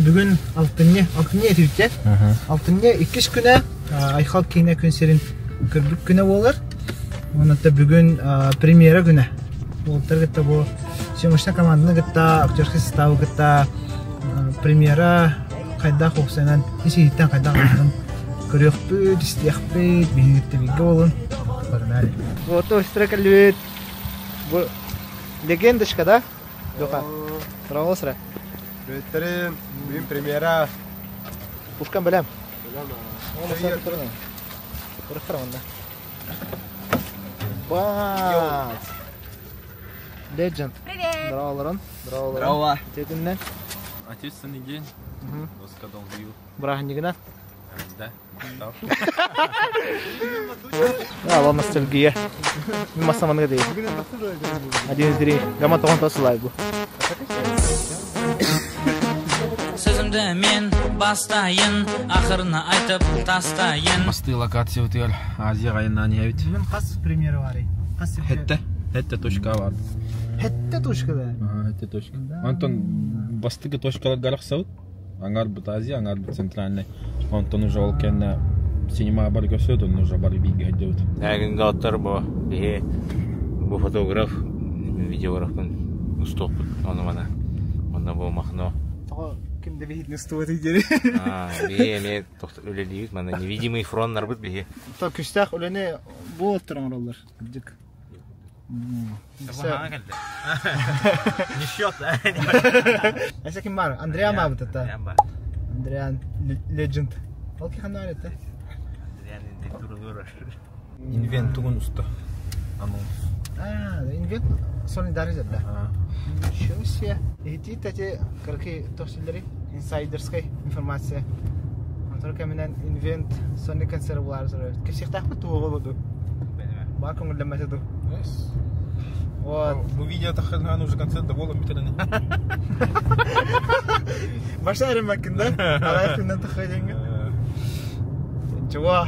Бүгүн алтынньы, алтынньы этибиттэ. Алтынньы иккис күнэ Айхал киинэ күн сирин көрбүт күнэ буолар. Онон бүгүн премьера күнэ. Уолаттар кытта бу съемочная команданы кытта, актерский составы кытта премьера хайдах уопсайынан ис иһиттэн хайдах ааһарын көрүөхпүт, истиэхпит, биһиги кытта бииргэ буолун. Погнали. Вот остро кэлбит. Бу легендочка, да? Леха, Здорово, Бүттэрин, бүгүн премьера. Пушкан бэлэм. Көрөхтөр манна. Бац! Legend. Привет! Здорово, Лорен. Здорово, Лорен. Здорово. Тетиннен. Ответственный день. Доска долгую. Бырааһынньыгына. Да, махтал. А, ностальгия. Масаманга дейм. Один из три. Гамма тоғын тосылай бу. Сөзімді мен бастайын, ақырына айтып тастайын. Басты локация өтігер Азия айынан ебит. Бүгүн хас премьера бар. Хас Хетте. Хетте точка бар. Хетте точка да. Ага, хетте точка. Антон бастыгы точкалар гарахсабыт. Аңар бут Азия, аңар бут центральный. Онтон уже ол кэннэ синема бар көрсөт, он уже бар биге хэддебит. Әгін доттар бу биһи бу фотограф, видеографпын устуохпут ону мана. Онно бу Махно. Тоҕо ким да биһитин устубат диэри. Биһи эмиэ үлэлиибит манна невидимый фроннарбыт биһи. То күстээх үлэни бу оттор оҥороллор. Кырдьык. Не счет, Эсэ ким бар? Андреа маабыт это. Андреан Legend. Ол ки ханна это? Инвент тугун уста. Анонс. А, инвент Sony дарыз да. Ничего себе. Эти тати карки тохсиллери инсайдерской информация. Онтор кэминэн инвент Sony концерт булар сорор. Кэпсиэхтээхпит туоҕа буду. Баар көҥүллэммэтэ ду. Вот. Бу видео тахханан уже концерт да болом бүтэрэн. Баша эрэммэккин да? Арай күннэн таххайдыҥҥа. Чего?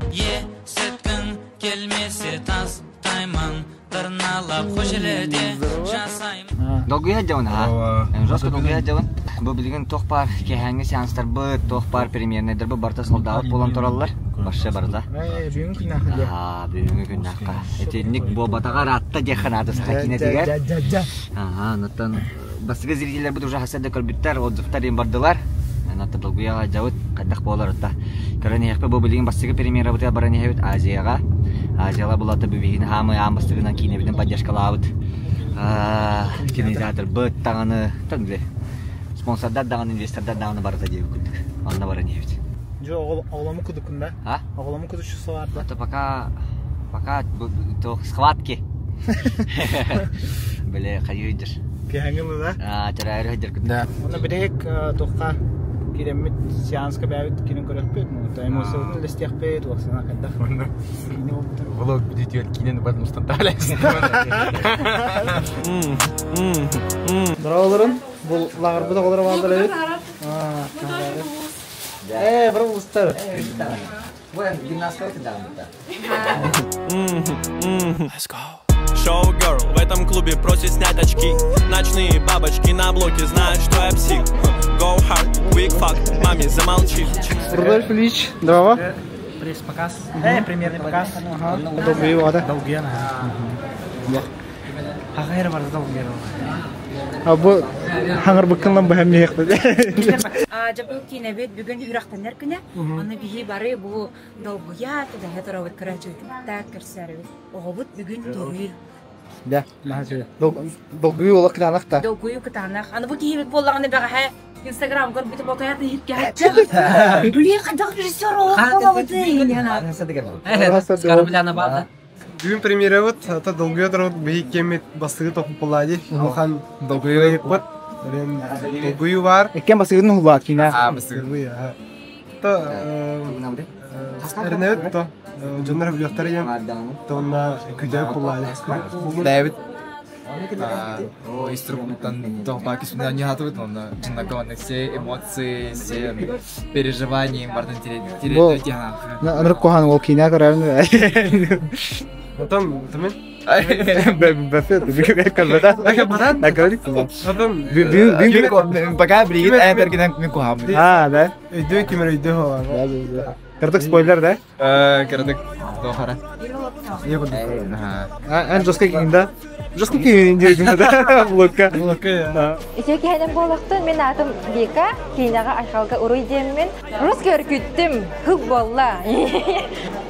Есіткің келмесе тастаймын, тырналап Хожеледе жасаймын. Долгуйа дьон, а? Жестко долгуйа дьон. Бу билигин туох баар киэһээҥҥи сеанстарбыт, туох баар премьернайдарбыт барыта солдаабыт буолан тураллар. Вообще барыта. Бүгүн күннээххэ диэ. Аа, бүгүҥҥү күннээххэ. Итинник буолбатаҕа ыраатта диэххэ наада саха киинэтигэр. Дьэ, дьэ, дьэ. Аха, онтон бастакы зрителлэрбит уже хасса да көрбүттэр, отзывтар им бардылар. Онтон долгуйаҕа дьабыт хайдах буолар отта. Көрөн иһиэхпит бу билигин бастакы премьерабытыгар баран иһэбит Азияҕа. Азияла булата бүгүн хаамы аан бастакынан киинэбитин поддержкалаабыт. Кинотеатрбыт даҕаны, тан спонсордар даҕаны, инвестордар даҕаны барыта диэбит курдук. Онно баран иһэбит. Дьэ, оҕолому кудукун да? А? Оҕолому кудуччу барда. Это пока пока то схватки. Бile хайыйдыр. Киһэҥҥи да? Аа, төрөөрү сылдьар курдук. Да. Онно бүтэһик туохха киирэммит сеанска бэйэбит киирэн көрүөхпүт, эмоциябытын үллэстиэхпит, уопсайынан хайдах киинэ буолбута. Влог бүтүтүгэр киинэни барын устан таалайсың. Здорово, Бу лааҕырбыт оҕолоро бааллар эбит. Ээ, бары улустар. Бу гимнастика кыдаамыта. Show girl в этом клубе просит снять очки. Ночные бабочки на блоке знают, что я псих. Go hard, quick fuck, маме замолчи. Рудольф Ильич, здорово. Пресс-показ. Премьерный показ. Долгуйа баҕата. Долгуйан. Аҕайыр барда долгуйар. А бу хаҥырбыккынлан быһам иһиэхпит. Дьэ бу киинэбит бүгүн үрэхтэнэр күнэ. Аны биһи бары бу долгуйа түгэһэ туробут көрөөччүбүт көрсөрүбүт. Оҕобут бүгүн төрүүр. Да, наһаа Долгуйа олох кытаанах та. Долгуйу кытаанах. Аны бу киһибит буоллаҕына бэҕэһээ Инстаграм көрбүтүм отойат иһиргэһэччи. Блин, хайдах режиссер олох буолабытый? Бүгүн премьерабыт, ата долгуйа турабыт, биһи кеммит бастыгы топпулади. Улахан долгуйа Долгуйу бар. Иккен басыгын улаат киинэ. А, бастыгы. То эрнебит то дьоннор билиэхтэрэ диэн тонна күдэ пулаали. Бэйэбит инструментан тоҕпаки сүнньүн онно чыннакка все эмоции, все переживания бардын Бу Ынырык куһаҕан ол киинэ көрөрүн. Потом тымын Бэфет, Пока билигин ээтэргинэн мин куһааммын. А, да? Өйдөө кимер өйдөө хола. Кырдык спойлер, да? Кырдык дохара. Эн жестко киин, да? Жестко киин диэбин, да? Блокка. Блокка, Үтүө киһинэн буолуохтун, мин аатым Вика, киинэҕэ Айхалга уруй диэммин. Русский өркүттүм, һык буолла.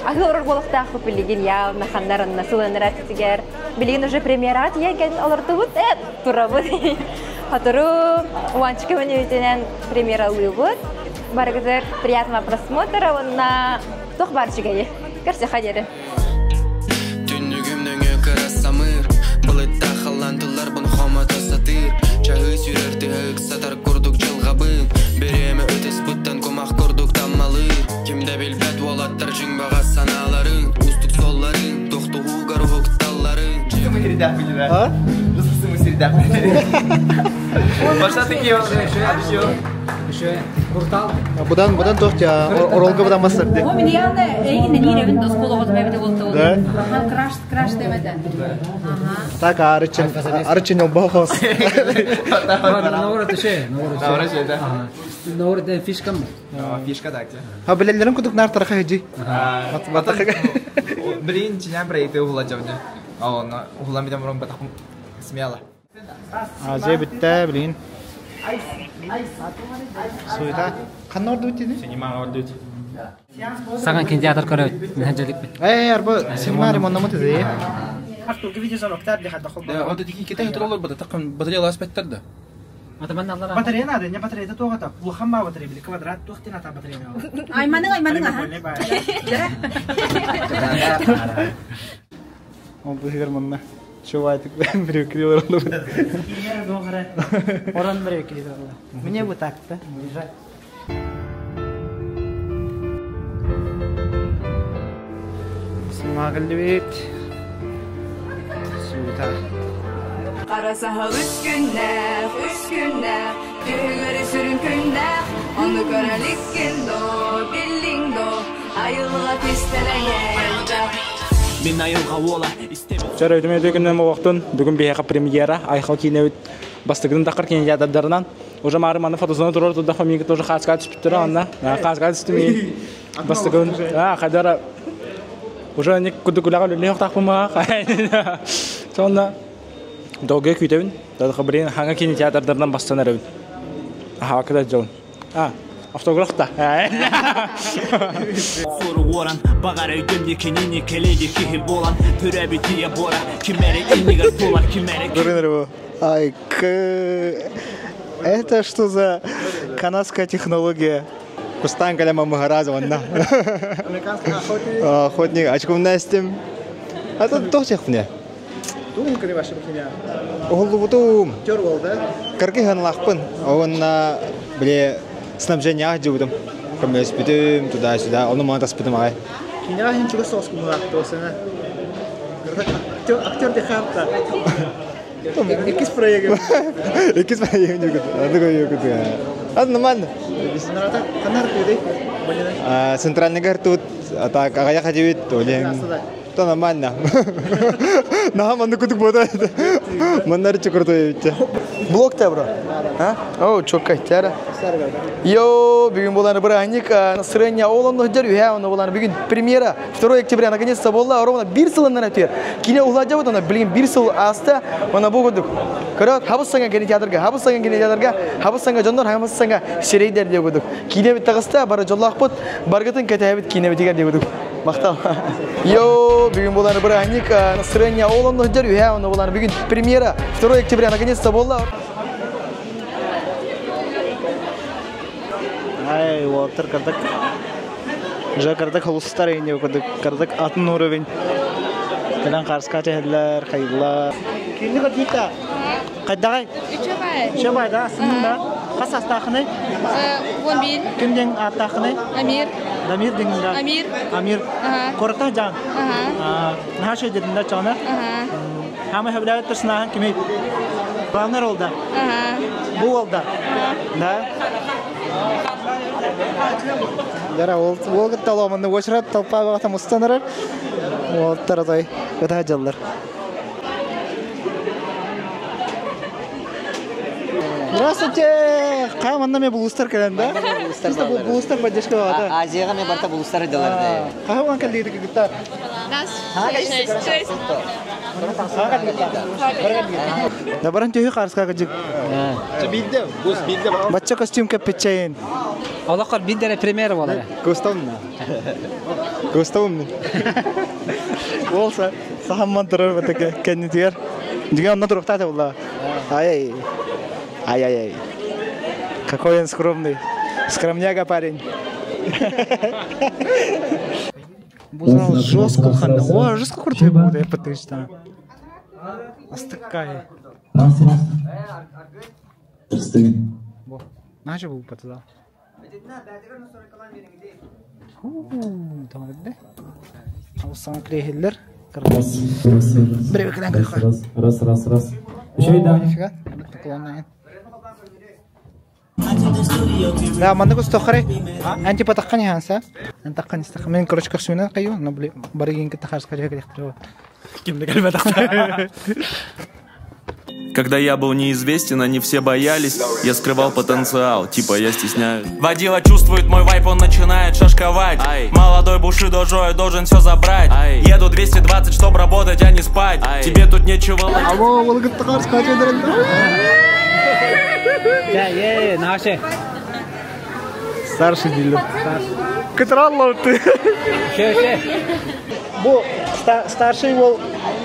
Аһыы орор буолуохтаахпыт билигин явно ханнарынна сылыннара тигэр. Билигин уже премьераҕа тиийэн кэлин олордубут, турабыт. Сотору уонча мүнүүтүнэн премьералыыбыт. Барыгытыгар приятного просмотра уонна туох баар үчүгэйи. Көрсүөххэ диэри. Түннүгүм нөҥүө кыра самыыр Былыттаах халлаан тылларбын хомото сатыыр Чаһыы сүүрэр тыһа ыксатар курдук дьылҕабын Бириэмэ ытыспыттан кумах курдук таммалыыр Ким да билбэт уолаттар дьиҥ баҕа санааларын Уустук суолларын, тохтуһуугар уһукталларын А? Пошла такие Еще куртал. Будан, будан туох оролга будан бассар ди. О, мен явно эйгин нииребин доскол оҕотум эбите болта. Да? Ага, краш, краш демете. Ага. Так, арычин, арычин олбохос. Наоборот, еще, наоборот. Наоборот, фишка. Фишка так. Ha билеллерин кудук нар тараха хеджи. Блин, чинян проекты угула жабны. А он угула мидам ром батах смело. Азия битте, блин. Суйта. Ханна орду битти? Синема орду. Саҥа кинотеатр көрөбүт. Нэһэдьэликпит. Э, арба синема ремонтнамыт эти. Да, вот эти китай туралар бата такын батарея аспекттер да. Батарея надо, не батарея туох Улахан ба батарея били квадрат туох тен ата батарея. Айманың, айманың, аха. Ол быһыгар манна чувайтык бирекилер олду. Орон бирекилер олду. Мне бы так-то лежать. Смаглыбит. Суйта. Қара сахал үс күннәх, үс күннәх, Түһүгөр сүрүн күннәх, Оны көрөлүккүн до, биллиң до, Айылға тистелеңелдә. Мин айылға ола Чара өтүмө күннен болуохтун. Бүгүн биһиэхэ премьера Айхал киинэбит бастыгын тахар кинотеатрдарынан. Уже мары маны фотозона турар тудахпа миги тоже хааска түспүттөр анна. Хааска түстү ми. Бастыгын. А, кадара уже не куду кулага үле тахпыма. Сонна долгы күтөбүн. Дадыха блин хаңа кинотеатрдарынан бастан эребин. Аха, када жол. А, автограф та. Сору оран бағар өйдөмде кенене келеде кихи болан Төрәбі тие бора кимәре иннигер толар кимәре Ай, это что за канадская технология? Кустан калема махараза онна. Американский охотник. Охотник, очком настим. А тут тоже мне. Думаю, когда ваша бухня. Оголубутум. Актер был, да? Карги ханлахпын. Он на бле снабжение ахдибутум. Камес битим туда-сюда. Он мана таспытым ай. Кинеға хин чуга соос кумулак тосына. Актер, актер де хапта. Икис проект. Икис проект югут. Адыга югут. А нормально. Нарата канар куды. Центральный гар тут, а так агая хадивит, олен. То нормально. На манны кутук бода. Маннар чукуртой битте. Блок та бро. А? О, чокка тяра. Йо, бүгүн боланы праздник, настроение олонно жер үйә, оны боланы бүгүн премьера 2 октября наконец-то болла, ровно бир сылыннан өтөр. Кине угла жабыт, она билген бир сыл аста, она бу кудук. Көрөт, хабыс саңа кинотеатрга, хабыс саңа кинотеатрга, хабыс саңа жондор, хабыс саңа серейдер деп кудук. Кине бит тагыста, бары жоллакпыт, баргытын кетебит кине битигер деп кудук. Мактал. Йо, бүгүн боланы праздник, настроение олонно жер үйә, оны боланы бүгүн премьера 2 октября наконец-то болла. Ай, уолтер кардак. Уже кардак холустар инде кудук. Кардак атын уровень. Кэлэн карска тэһэллэр, хайыллар. Кинни кадита. Кайдагай? Үчөбай. Үчөбай да, сында. Хас астахны? 11. Кимден аттахны? Амир. Дамир деңдә. Амир. Амир. Ага. Корта жан. Ага. Наша дединде чана. Ага. Хама хөбләп торсына кими? Главный ролда. Ага. Бу олда. Да. Яра ол ол таломын очрат толпа багата мустанарар. Ол таратай өтә жаллар. Здравствуйте! Кам анна ме булустар кэлэн да? Булустар Булустар поддержка да. Азияга ме барта булустар дылар да. Кахуан кэлдиги кытта. Нас шесть. Да баран төһү карска гыжык. Билде, бус билде. Бачча костюм кеппетчейин. Олохор бидере премьера болар. Костом. Костом. Болса, сахамман турар батака кеннитигер. Диге онна туруктата була. Ай-ай. Ай-ай-ай. Какой он скромный. Скромняга парень. Бузал жестко ханна. О, жестко крутой будет, я пытаюсь там. Астыккай. Бо. Начал был потуда. Tamam dedi. Алсан крехеллер. Раз, раз, раз, раз. Еще и да. Нифига. Да, манны кустохаре. Антипатаккани ханса. Антаккани стах. Мен короче космина кайо, но бли баригин кытахарс кайо кайо. Кимди кэлбэтахтар. Когда я был неизвестен, они все боялись. Я скрывал потенциал, типа я стесняюсь. Водила чувствует мой вайп, он начинает шашковать. Молодой Бушидо Джо, я должен все забрать. Еду 220, чтоб работать, а не спать. Тебе тут нечего. Алло, ол кытахарс кайо. Я, е, наше. Старший дилер. Кытралло ты. Ше, ше. Бу старший ол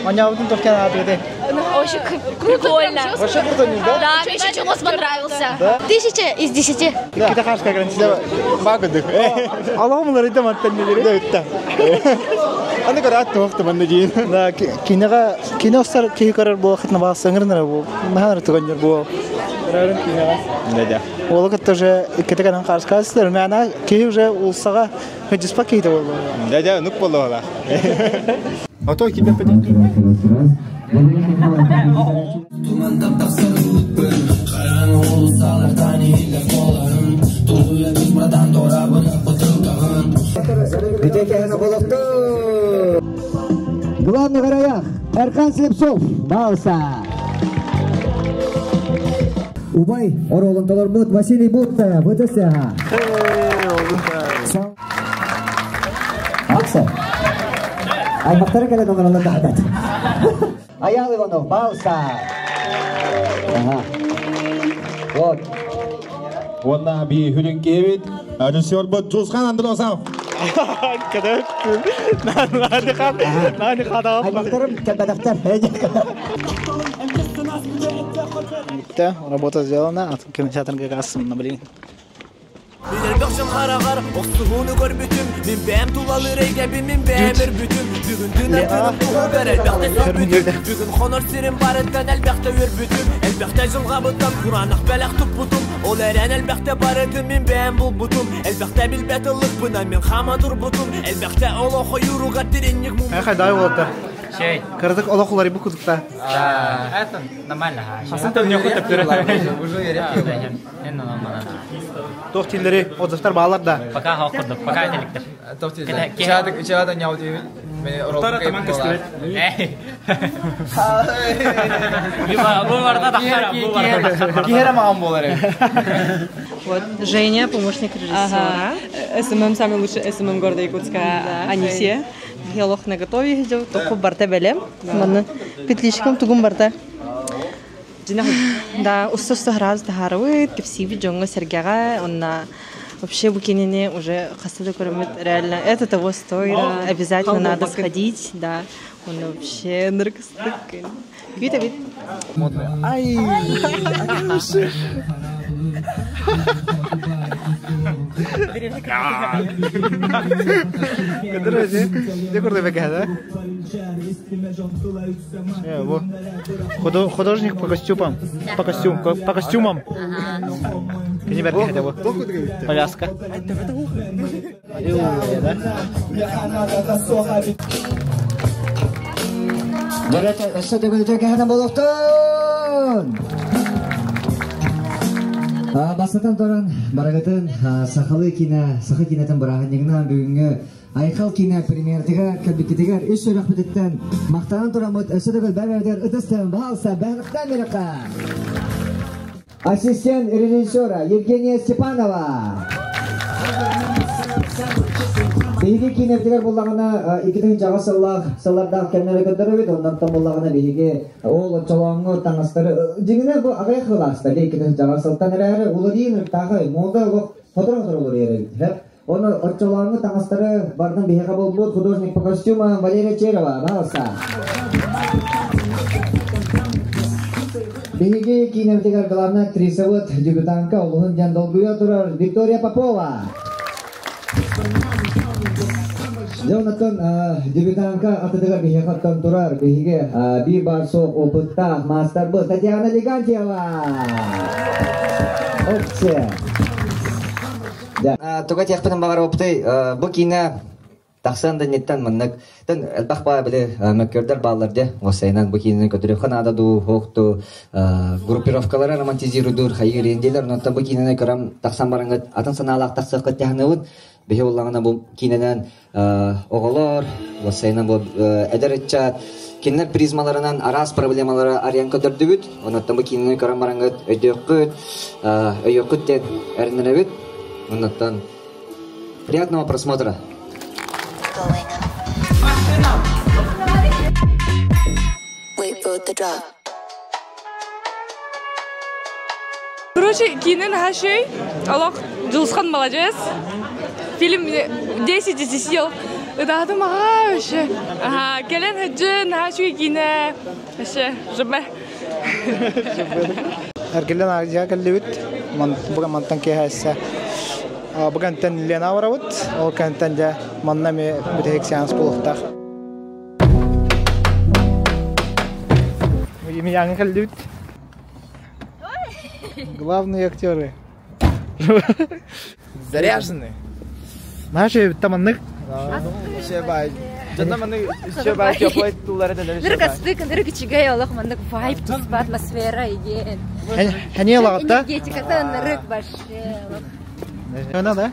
Аняудын тоқтан аты Очень прикольно. Вообще круто, не да? Да, мне еще Чулос понравился. Да? 1000 из 10. Кита харска грантида. Багыдык. Аллахым рыйда маттан нелери. Да, үтті. Аны көрі атты уақыты манна дейін. Да, кинеға кине остар кей көрөр бу вакытны багасы ыңырныр бу. Наханыр туганнар бу. Көрөрүм кинеға. Да, да. Ол тоже китеканан карска силер. Мана кей уже улсага хөдүспа кейде болду. Да, да, нук болду бала. А то кимден пәден? Главный героях Эркан Слепцов, Бауса. Убай, Оролон Толормут, Василий Бутта, ВТСА. Акса. Аймақтары келеді оңыралында адат. Аял Иванов, Бауса. Ага. Вот. Онна би хүрін кебит, режиссер бұд Джусхан Андросов. Аймақтарым кәлбәдақтар. Да, работа сделана, а кинотеатр газ на блин. Билер харагар, охсуһуну көрбүтүм, Мин бэм тулалыр эйгэбин, мин бэм өрбүтүм. Бүгүн дүнәтүнүм туһугар элбэхтэ сөрбүтүм. Бүгүн хонор сирин барыттан элбэхтэ өрбүтүм. Элбэхтэ жылгабыттан куранах бэлэх туппутум. Ол эрэн элбэхтэ барытын мин бэм булбутум. Элбэхтэ билбэт ыллыкпына мин хама турбутум. Элбэхтэ олохо юруга тиринник мум. Эх, дай вот. Шей. Кырдык олохулары бу кудукта. Это нормально. Хасан не хута Тох тилleri отзывтар баалар да. Пока хокурдук, пока этеликтер. Чада няу дейбит. Бу барда тахтара, бу барда. Кихера маған болар. Вот, Женя, помощник режиссера. СММ самый лучший СММ города Якутска, они все. Ялох на готове, току барта белем. Маны петличком тугум барта. Да, устус раз тахаруит, кепсиби джонга сергега, онна вообще букинине уже хасады кормит, реально, это того стоит, обязательно надо сходить, да. Он вообще наркостык. Күйт вид. Ай! Художник по костюмам. По костюм, по костюмам. Кенеберге хотя бы. Повязка. Бастатан торан барагатын сахалы кина, саха кинатын бараханнигна бүгүнгү Айхал кина премьертигер кэлбиккитигер үс сүрэх бүтүттен мактанан тураммыт өссө төгүл бәрбәрдер ытыстын баалса бәгыттан берекка. Ассистент режиссера Евгения Степанова. Биһиги киинэбитигэр буллаҕына иккитин дьаҕа сыллаах сыллардаах кэмнэри көрдөрөбүт, оннуттан буллаҕына биһиги ол оччолооҥҥу таҥастары дьиҥинэ бу аҕыйах кылааста иккитин дьаҕа сылтан эрээри уларыйыы ыртаахай муода олох сотору-сотору уларыйар эбит. Оны оччолооҥҥу таҥастары барытын биһиэхэ булбут художник по костюмам Валерия Черова, пожалуйста. Биһиги киинэбитигэр главная актрисабыт, дебютантка олуһун диэн долгуйа турар Виктория Попова. Дьэ, онтон дебютантка атытыгар биһиэхэ оттон турар биһиги биир баар суох опыттаах маастарбыт Татьяна Легантьева. Опция. Туга этиэхпитин баҕарабыппытый, бу киинэ тахсан да инниттэн маннык тэн элбэх баа били мөккүөрдэр бааллар дьэ уоссайынан бу киинэни көтүрүөххэ наада дуу суох дуу группировкалары романтизируйдуур хайыыр диэлэр онтон бу киинэни көрөн тахсан бараҥҥыт атын санаалаах тахсыаххыт дьаһаныбыт биһи буоллаҕына бу киинэнэн оҕолор уоссайынан бу эдэр ыччат кинилэр призмаларынан араас проблемалары арыйан көрдөрдүбүт онуттан бу киинэни көрөн бараҥҥыт өйдүөххүт өйүөххүт диэн эрэнэбит онуттан приятного просмотра. Короче, киинэ наһаа үчүгэй. Олох Дьулусхан молодец. Фильм 10 из 10 Ытаатым аҕаа вообще. Ага, кэлэн сылдьын, наһаа үчүгэй киинэ. Вообще, жб. Эргиллэн Азия кэллибит. Бүгін мантан киэһээссе. Бүгүнтэн Лена барабыт. Ол кэнтэн дьэ манна эми бүтэһик сеанс буолуохтаах. Емельяҥҥа кэллибит. Главные актеры. Заряжены. Наша таманнык. Дьонно маннык үчүгэй баай теплай тыллары дэнэр Нырык астык, нырык үчүгэй олох маннык вайб туспа атмосфера игин. Хәне лагатта? Энергетиката нырык вообще. Она да?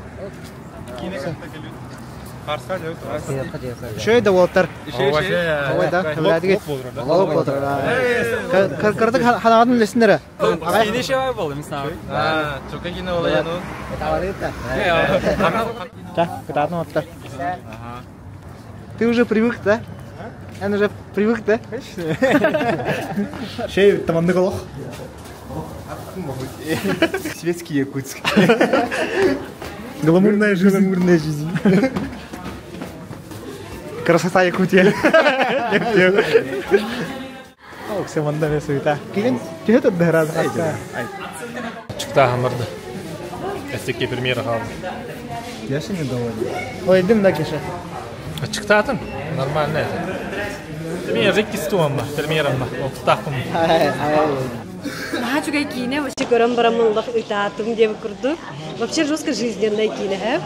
Шөй да уолаттар. Ой да, хәбәрдигит. Лоп болтар. Кырдык ханаҕатын үлэсиннэрэ. Киинэ шебай болды, не знаю. Чока кино ола ну. Да, кытаатын оттар. Ты уже привык, да? Он уже привык, да? Шей, таманнык олох. Светский Якутск. Гламурная жизнь. Гламурная жизнь. Красота Якутия. Оксе манна ме суета. Кигин төһө турда Чыктааһын барды. Эстекке премьера хаалды. Я же недоволен. Ой, дым да кеше. Чыктаатым. Нормально это. Мен язык кистуамма, премьерамма, оттахпын. Наһаа үчүгэй киинэ, вообще көрөн бараммын олох ытаатым диэбит курдук. Вообще жестко жизненная киинэ, һэ.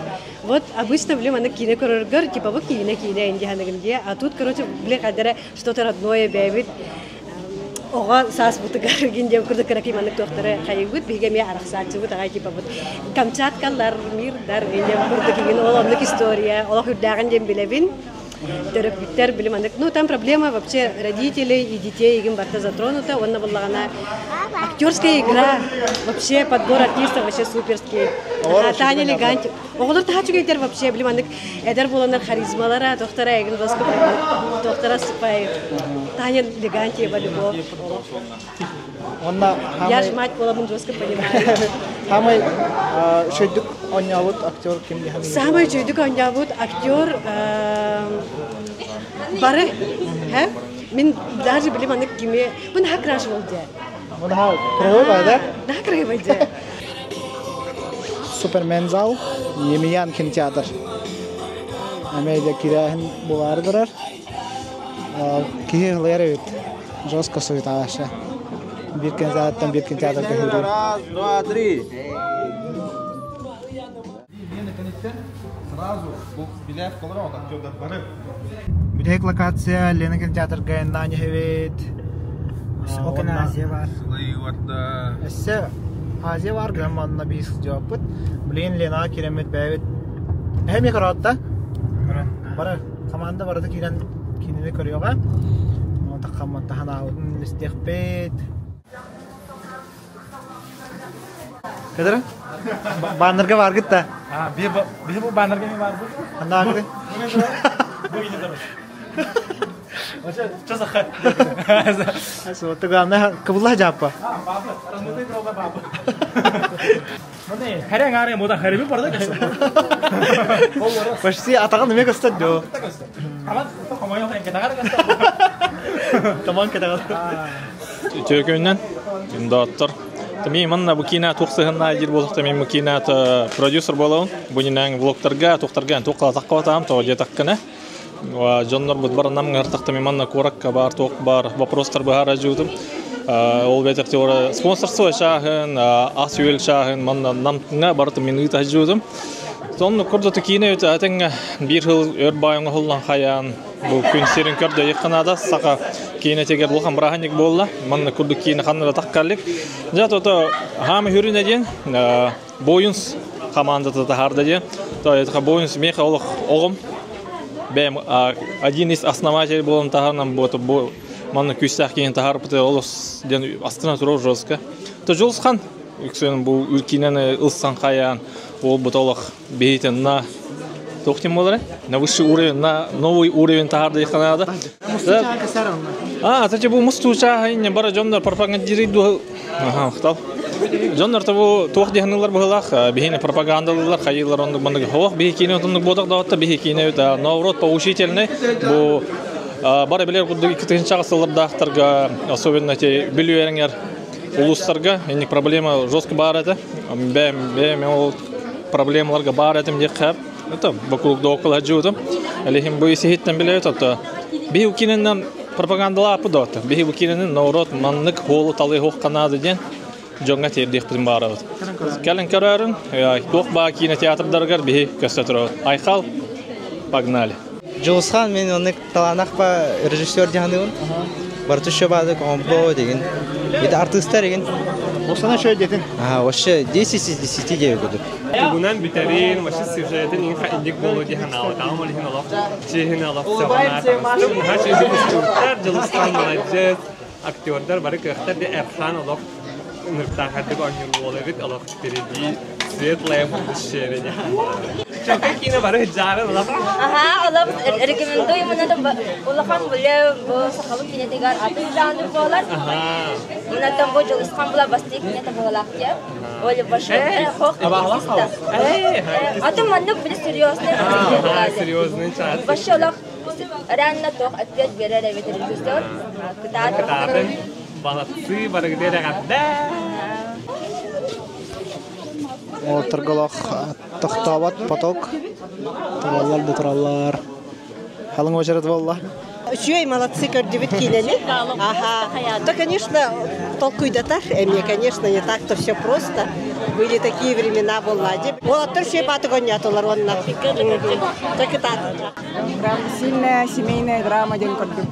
Вот обычно, блин, аны киинэ көрөргөр, типа, бу киинэ киинэ инди ханыгын дии. А тут, короче, блин, хадара что-то родное бэйбит оҕо сааспытыгар гин диэн курдук кыракый маннык туохтары хайыыбыт биһиги эмиэ арахсааччыбыт аҕай типа бут Камчаткалар мирдар диэн курдук игин ол оннук история олох үрдээҕин диэн билэбин төрөппүттэр билим анык ну там проблема вообще родителей и детей игин барта затронута уонна буллаҕына актерская игра вообще подбор артистов вообще суперский Таня Легантьева Оҕолор таһа үчүгэйдэр вообще били маннык эдэр буоланнар харизмалара, тохтара эгин доска тохтара сыпай. Таня Легантьева любовь. Онна Я ж мать буоламын жестко понимаю. Самый үчөйдүк оонньообут актер ким Самый үчөйдүк оонньообут актер бары. Мин даже били маннык кими бу наһаа крашивал дии. Бу наһаа красивый да? Наһаа красивый дии. Супермен зал, Емельян кинотеатр. Эмиэ кирээһин булаары турар. Киһи ылыйар эбит. Жестко суетаҕаша. Биир кинотеатртан биир кинотеатрга сүүрэр. Раз, два, три. Бүтэһик локация Лена кинотеатрга Наня эбит. Азия бар. Өссө Азия бар, гынан манна биир сылдьыбаппыт. Блин, Ленаҕа киирэммит бэйэбит эһэм көрөөт да? Бары команда барыта киирэн кинини көрүөҕэ. Таххаммат таһанаабытын истиэхпит. Кадара? Баннерга баргыт да. А, би бу баннерга ми бар бу. Анда агды. Бу гине дорож. Вообще, что за ха? Вот главное, кабула жаппа. А, баба, размытый дрова баба. Мане, харя ngaре мода хареби барда кесо. Почти атаган неме көстөт дөө. Аман, комойо хэн кетагар кесо. Таман кетагар. Төкөннен доттор. Ми манна бу кинә туқсыһынна дир болуқта мен бу кинә продюсер болуын. Бу нинәң влогтарга, туқтарга туқла таққатам, то жетаққына. Ва жоннор бут бар нам ngартақта мен манна коракка бар, тоқ бар, вопростар бахара жудым. Ол бетек теора спонсорство шахын, ас үел шахын, манна намтыңа барты мен ыта жудым. Сонны курдаты кине өтө атеңге бир хыл өр байыңы хыллан хаян бу күн серин көрдө якынада сака кине тегер улхан браханик болла. Манна курду кине ханнара таккалык. Жат ото хам хүрүнө ден боюнс командата тахарда ден. То это боюнс меха олох огом. Бэм один из основателей болом тахарнам бо бу манна күстах кине тахар пыты олос ден астына туро жестко. То жолсхан үксен бу үлкинени ылсан хаян ол бутолох бейтен на тохтим болары на высший уровень, на новый уровень тахарды иханада. А, тачы бу мусту чаха инне бара жондар пропагандируйду. Ага, хтал. Жондар табу туох диханылар быһылах, бихине пропагандалылар, хайылар ондук мандык хох, бихи кине отундук бодак дагатта бихи кине өтө наоборот поучительный. Бу бара билер кудук икки тыгынча сыллардаахтарга, особенно те билүүэриңер улустарга, инник проблема жестко бар это. Бэм, бэм, ол проблемаларга бар этим деп хап. Это вокруг да около жудым. Алихим бу исихиттен биле өтө. Бихи укиненнен пропагандалап дот. Бихи укиненен наоборот маннык холу талы хох канады ден. Жоңга тердих битин барабыт. Кэлен көрөрүн, туох баа кинотеатрдаргар бихи көстөтүрөт. Айхал, погнали. Жолсхан мен оны таланах па режиссер дияныгын. Бартышы бады комбо деген. Это артисттер деген. Осана шөй детин. А, вообще 10 из 10 девять году. Тугунан бүтерин, вообще сюжетин инха индик болу дихан ала, таам олихин олох, чихин олох, сағана Хач үзүк Жылыстан молодец, актердар бары көхтер де Эрхан олох, ныртахарды онюр болевит олох впереди, светлое будущее. Чока кино бары жары олох. Ага, олох рекомендую мына улахан буле бу сахалым кинетигар атын жанр болар. Мына там бу Жылысхан була басты кинете болалак деп. Оли башы. Хох. Атын мандык биле серьезный. Ага, серьезный чат. Башы олох реально тох ответ берер эбит режиссер. Кытаатын, молодцы, бары где регатда. Отырголох тохтообот поток. Тураллар да тураллар. Халың очерет болла. Үчүөй молодцы көрдүбүт киинени. Ага. То, конечно, толкуйдатар. Эми, конечно, не так-то все просто. Были такие времена боллади. Олаттар все батыгонятолар онна. Так и так. Прям сильная семейная драма день көрдүм.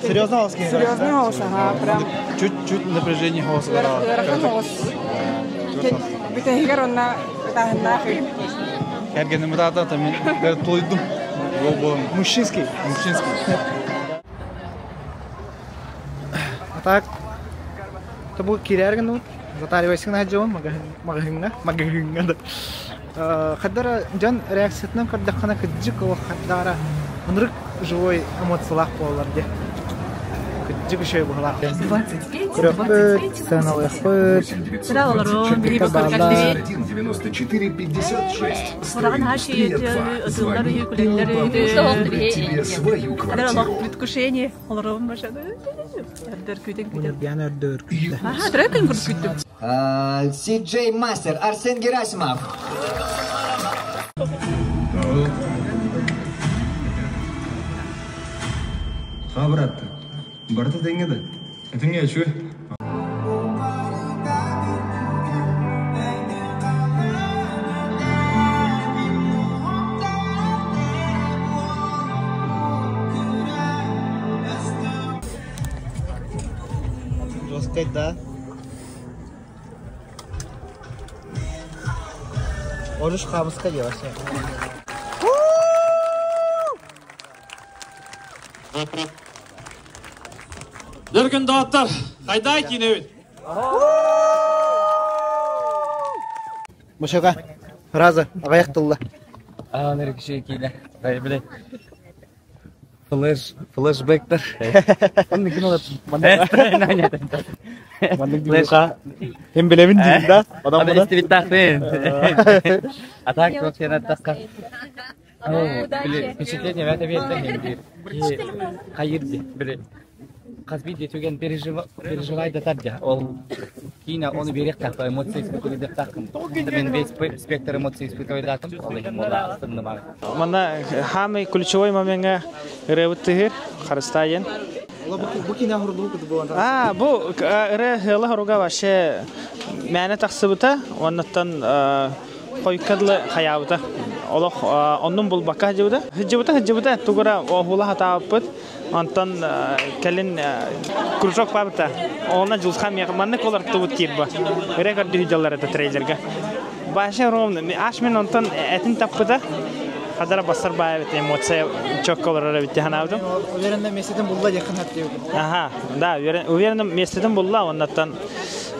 Серьезно голос? Серьезный голос, ага, прям. Чуть-чуть напряжение голоса. Ыарахан голос. Бүтәһигер онна ытаһыннаах. Кәргенім бұтата, мен тойдым. Мужчинский. Мужчинский. А так, то бу кирәрген ул. Затаривайсың хаҗуын магазинга, магазинга да. Хаддара жан реакциятынан көрдөххана кыджык ол хаддара ынырык живой эмоциялах болалар де. Кыджык еще булар. Көрөкпөт, сценалыхпыт. Балдар. 94 56. Ураган хаши ытыллар үйү күлеллер Тебе свою квартиру. Предвкушение. Олорун башады. Өрдөр күтен күтен. Биян өрдөр күттү. Аха, трекин күрүп күттүм. Си-Джей Мастер, Арсен Герасимов. Ха, брат, барта теңге да. Теңге чү. Жесткой, да. Можешь хамска делать. Дүркін дауаттар, қайда кинебит? Мушага, фраза, аҕыйах тылла. Ааныр киши киинэ. Били. Флеш, флешбэктер. Маннык гына Маннык дьулуха. Hem билэбин диир да. Адам истибиттаахпын. А так вообще аттахха. Ну, били впечатление это биэрдэ диир. Хайыр ди, били хас биирдии түгэн переживай да тардя. Ол киинэ ону биэриэхтээх эмоции испытывайдахтааххын. Мен весь спектр эмоций испытывайдатым. Ол иһин буолла астынным. Манна хаамай ключевой момеҥҥа ырыабыт тыһыр Харыстайын. Бу киинэ хурдуу кыты буолан. А, бу ырыа ыла хоруга вообще мээнэ тахсыбыта, оннуттан хойукка дылы хайаабыта. Олох оннун булбакка сылдьыбыта. Сылдьыбыта, сылдьыбыта, тугура оһула хатаабыппыт. Онтон кэлин кружок баабыта. Онно Дьулхан миэхэ маннык олортубут диир бу. Ырыа көрдүү сылдьаллар этэ трейлерга. Баша ровно. Аш мен онтон этин таппыта. Хадара бассар баа эбит эмоция чокко олорор эбит ханаабытым. Уверенно местетин булла якын хаттыы. Аха, да, уверенно местетин булла, оннаттан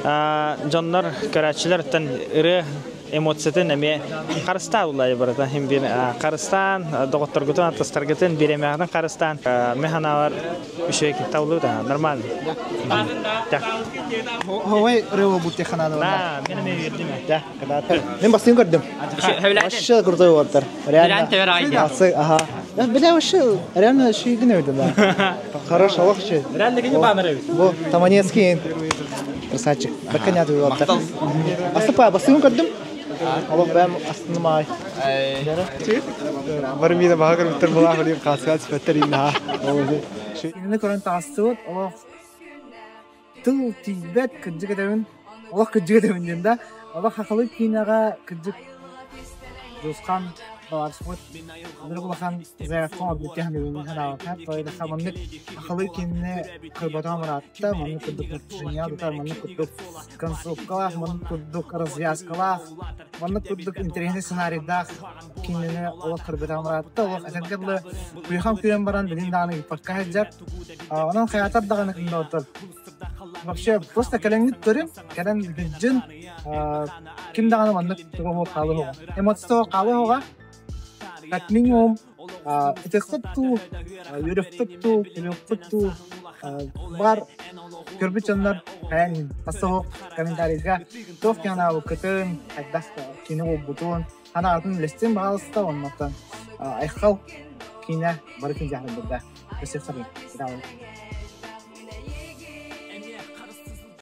дьоннор көрөөччүлэртэн ырыа эмоциятын эмиэ харыстаа булла барыта хим бир харыстаан доҕотторгутун атастаргытын бириэмэҕитин харыстаан мен ханаалар үчүгэй киттаулу да нормально. Ховай ырыа бут хананы. Да, мен эмиэ үөрдүм. Да, Мен бастыын көрдүм. Вообще крутой уолаттар. Реально. Ага. Бля, вообще, реально шүйгін өйдім, да. Хорош, олох шүй. Реально кини баннер эбит. Бу, Таманецкий. Красавчик. Баканят уолаттар. Астыпа, бастыын көрдүм. Олох бэм астынымай. Бар мида баха көрбүттэр булаа көрүм хаасыга түспэттэр инна. Кинини көрөн таҕыстыбыт, олох тыл тиийбэт кырдьык этэбин, олох кырдьык этэбин диэн да, олох хахалы киинэҕэ кырдьык Дьулусхан Баларсыбыт ынырык улахан заявка оҥорбут диэн санаабакка, тоойдохха маннык хахалы киинэни көрбөтөҕүм ыраатта, маннык курдук напряжение тутар, маннык курдук концовкалаах, маннык курдук развязкалаах, маннык курдук интэриэһинэй сценарийдаах киинэни олох көрбөтөҕүм ыраатта, олох этэргэ дылы куйахан күйэн баран билин даҕаны ыыппакка сылдьар. Онон хайаатар даҕаны кыннаотор вообще просто кэлэҥҥит көрүҥ, кэлэн билдьин, ким даҕаны маннык тугу хаалыһуоҕа. Эмоция хаалыһуоҕа, как минимум ытыаххыт дуу, үөрүөххүт дуу, күлүөххүт дуу, бар көрбүт дьоннор хайаан хас комментарийга туох киһи хайдах кини буолбутун, ханаатын үлэстин баҕалыста оннуттан Айхал киинэ бары күн дьаһалбыта. Өссө сарыы.